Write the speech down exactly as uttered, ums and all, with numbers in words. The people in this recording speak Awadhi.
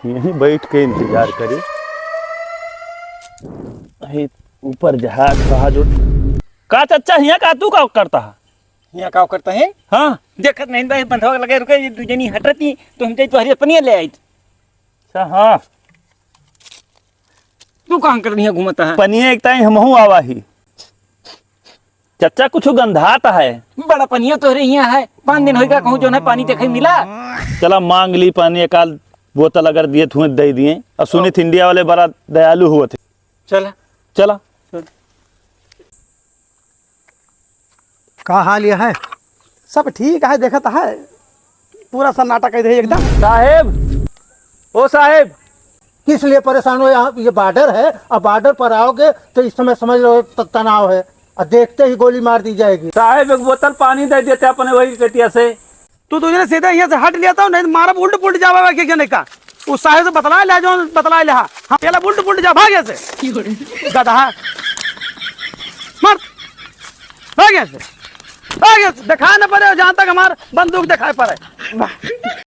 यहीं बैठ के इंतजार करी। हे ऊपर जहाज, जहाज उठ। का चच्चा, हियाँ का तू का करता है? हियाँ का करता है? हाँ। देखत नहीं बा, बंधवा लगे रुके, ये दू जनी हटती, तो हम जाई तोहरे पनिया ले आई। अच्छा, हाँ। तू कहाँ कर हियाँ घूमता है? पनिया एक टाइम हमहू आवा ही। चच्चा, कुछ गंधात है। बड़ा पनिया तोहरे हियाँ है, पाँच दिन होइगा कहूँ जो ना पानी देखे मिला। चला मांग ली पानी, एक आध बोतल अगर दिए थुए दे दिए। और सुनीत इंडिया वाले बड़ा दयालु हुए थे। चला। चला। का हाल यह है? सब ठीक है, देखत है, पूरा सन्नाटा कर दे एकदम। साहेब, ओ साहेब। किस लिए परेशान हो? यहाँ ये बॉर्डर है, अब बॉर्डर पर आओगे तो इस समय समझ लो त-, तनाव है, और देखते ही गोली मार दी जाएगी। साहेब, एक बोतल पानी दे देते अपने वही कटिया से। तू दूसरे सीधे यहाँ से हट लिया था, नहीं तो मारा उल्ट पुल्ट जावा के नहीं का। उस साहेब से बतला ले, जो बतला ले। हाँ, हाँ, पेला उल्ट पुल्ट जा, भाग यहाँ से। गधा। मर। भाग यहाँ से। भाग यहाँ से। दिखाए न पड़े, जहाँ तक हमार बंदूक दिखाए पड़े।